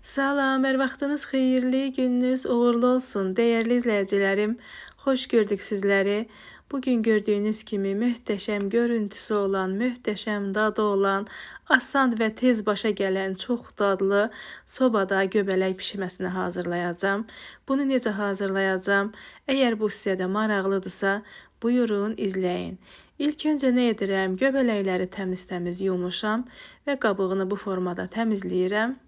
Salam, hər vaxtınız xeyirli, gününüz uğurlu olsun. Dəyərli izləyicilərim, xoş gördük sizləri. Bugün gördüyünüz kimi möhtəşəm görüntüsü olan, möhtəşəm dadı olan, asan və tez başa gələn çox dadlı sobada göbələk bişirməsini hazırlayacağam. Bunu necə hazırlayacağam? Əgər bu sizə də maraqlıdırsa, buyurun izləyin. İlk öncə nə edirəm? Göbələkləri təmiz-təmiz yumuşam və qabığını bu formada təmizləyirəm.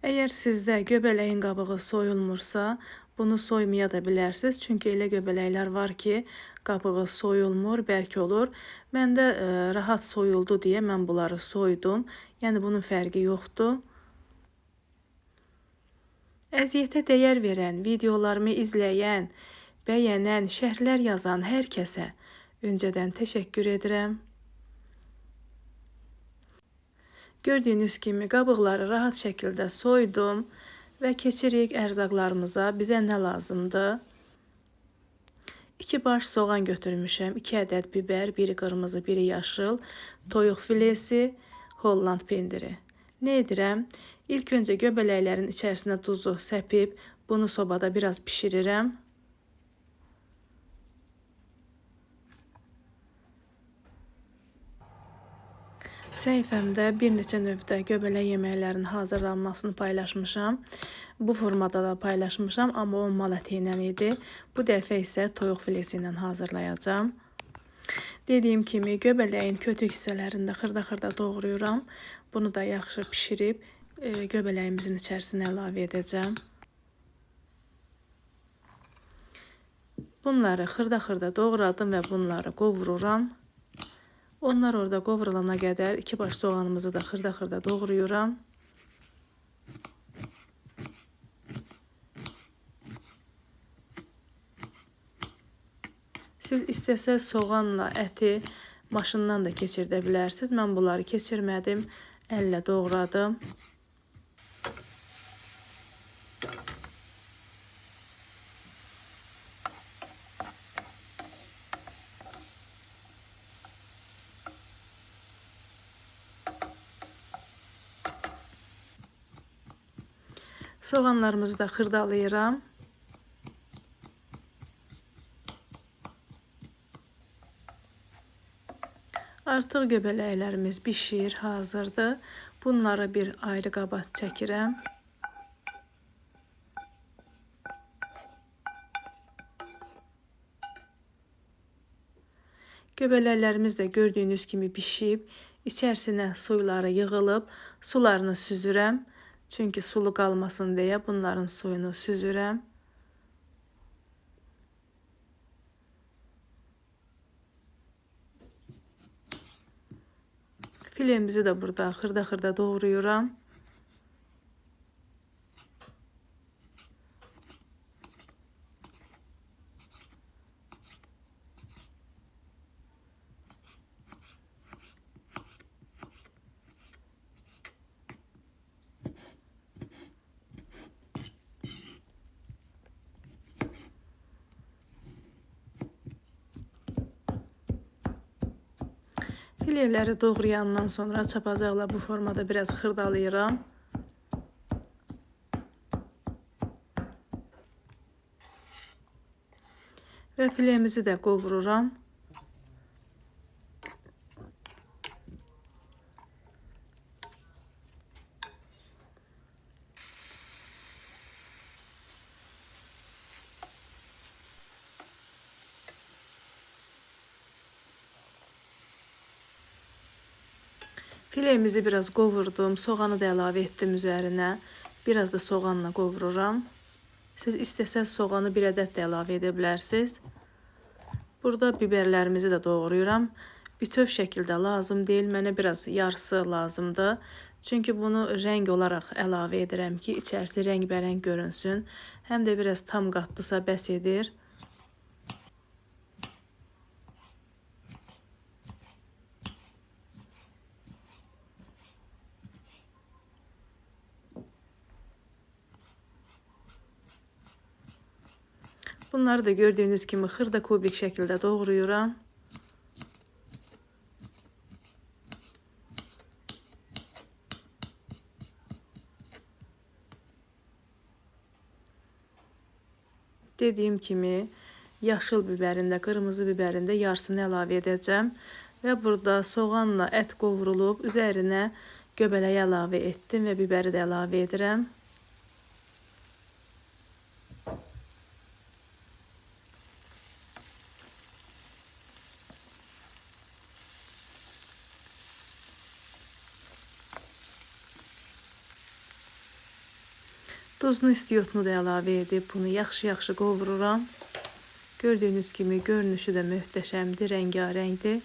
Əgər sizdə göbələyin qabığı soyulmursa, bunu soymaya da bilərsiniz. Çünki elə göbələklər var ki, qabığı soyulmur, bərk olur. Məndə rahat soyuldu deyə mən bunları soydum. Yəni bunun fərqi yoxdur. Əziyyətə dəyər verən, videolarımı izləyən, bəyənən, şərhlər yazan hər kəsə öncədən təşəkkür edirəm. Gördüyünüz kimi qabıqları rahat şəkildə soydum və keçirik ərzaqlarımıza. Bizə nə lazımdır? 2 baş soğan götürmüşəm, 2 ədəd biber, biri qırmızı, biri yaşıl, toyuq filesi, Holland pendiri. Nə edirəm? İlk öncə göbələklərin içərisinə duzu səpib bunu sobada biraz bişirirəm. Səhifəmdə bir neçə növdə göbələk yeməklərinin hazırlanmasını paylaşmışam. Bu formada da paylaşmışam, amma o mal əti ilə idi. Bu dəfə isə toyuq filesi ilə hazırlayacağam. Dediyim kimi göbələyin kötük hissələrini də xırda-xırda doğrayıram. Bunu da yaxşı pişirib göbələyimizin içərisinə əlavə edəcəm. Bunları xırda-xırda doğradım və bunları qovururam. Onlar orada qovrulana qədər 2 baş soğanımızı da xırda-xırda doğrayıram. Siz istəsəz soğanla əti maşından da keçirdə bilərsiniz. Mən bunları keçirmədim, əllə doğradım. Soğanlarımızı da xırdalayıram. Artıq göbələklərimiz bişir, hazırdır. Bunları bir ayrı qaba çəkirəm. Göbələklərimiz də gördüyünüz kimi bişib, içərisinə suyları yığılıb, sularını süzürəm. Çünki sulu qalmasın deyə bunların suyunu süzürəm. Filemizi də burada xırda-xırda doğrayıram. Fileləri doğrayandan sonra çapacaqla bu formada biraz xırdalayıram. Və filemizi də qovururam. Filemizi biraz qovurdum, soğanı da əlavə etdim üzərinə. Biraz da soğanla qovururam. Siz istəsəz soğanı bir ədəd də əlavə edə bilərsiniz. Burada biberlərimizi də doğrayıram. Bütöv şəkildə lazım deyil, mənə biraz yarısı lazımdır. Çünki bunu rəng olaraq əlavə edirəm ki, içərisi rəngbərəng görünsün. Həm də biraz tam qatdısa bəs edir. Bunları da gördüyünüz kimi xırda kubik şəkildə doğrayıram. Dediyim kimi yaşıl bibərin də, qırmızı bibərin də yarısını əlavə edəcəm. Və burada soğanla ət qovrulub, üzərinə göbələyi əlavə etdim və bibəri də əlavə edirəm. Duzunu, istiotunu da əlavə edib bunu yaxşı-yaxşı qovururam. Gördüyünüz kimi görünüşü də möhtəşəmdir, rəngarəngdir.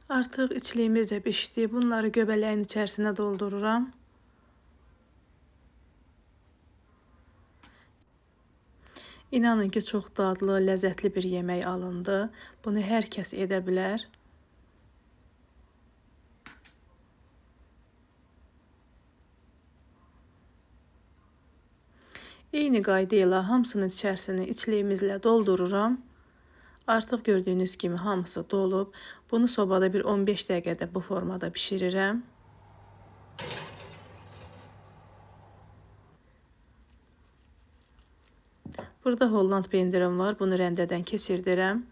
Artıq içliyimiz də bişdi. Bunları göbələyin içərisinə doldururam. İnanın ki, çox dadlı, ləzzətli bir yemək alındı. Bunu hər kəs edə bilər. Eyni qayda ilə hamısının içərisini içliyimizlə doldururam. Artıq gördüyünüz kimi hamısı dolub. Bunu sobada bir 15 dəqiqədə bu formada bişirirəm. Burada Holland pendirim var. Bunu rəndədən keçirdirəm.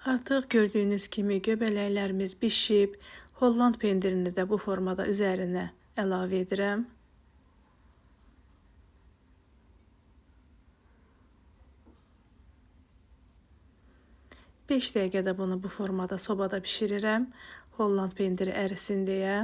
Artıq gördüyünüz kimi göbələklərimiz bişib. Holland pendirini də bu formada üzərinə əlavə edirəm. 5 dəqiqədə bunu bu formada sobada bişirirəm. Holland pendiri ərisin deyə.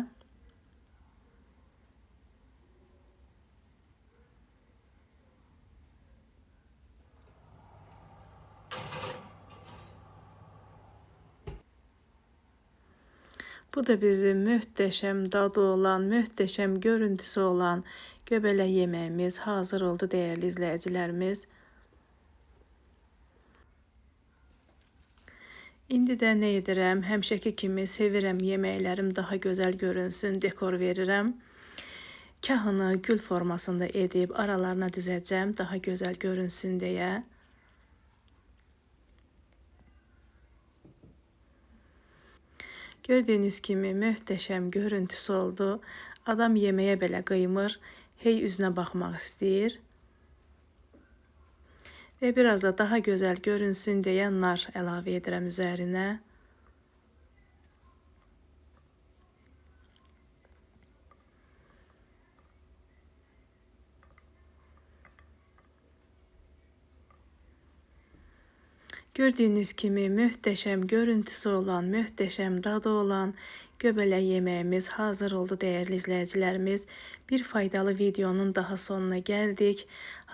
Bu da bizim möhtəşəm dadı olan, möhtəşəm görüntüsü olan göbələk yeməyimiz hazır oldu dəyərli izləyicilərimiz. İndi də nə edirəm? Həmişəki kimi sevirəm yeməklərim daha gözəl görünsün, dekor verirəm. Kahını gül formasında edib aralarına düzəcəm, daha gözəl görünsün deyə. Gördüyünüz kimi möhtəşəm görüntüsü oldu. Adam yeməyə belə qıymır, hey üzünə baxmaq istəyir. Və biraz da daha gözəl görünsün deyə nar əlavə edirəm üzərinə. Gördüyünüz kimi möhtəşəm görüntüsü olan, möhtəşəm dadı olan göbələk yeməyimiz hazır oldu dəyərli izləyicilərimiz. Bir faydalı videonun daha sonuna gəldik.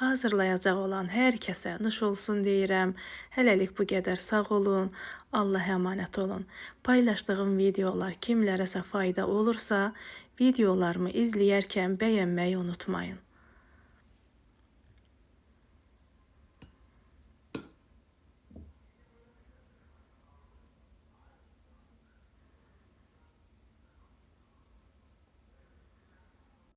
Hazırlayacaq olan hər kəsə nuş olsun deyirəm. Hələlik bu qədər, sağ olun. Allah'a əmanət olun. Paylaşdığım videolar kimlərəsə fayda olursa, videolarımı izləyərkən bəyənməyi unutmayın.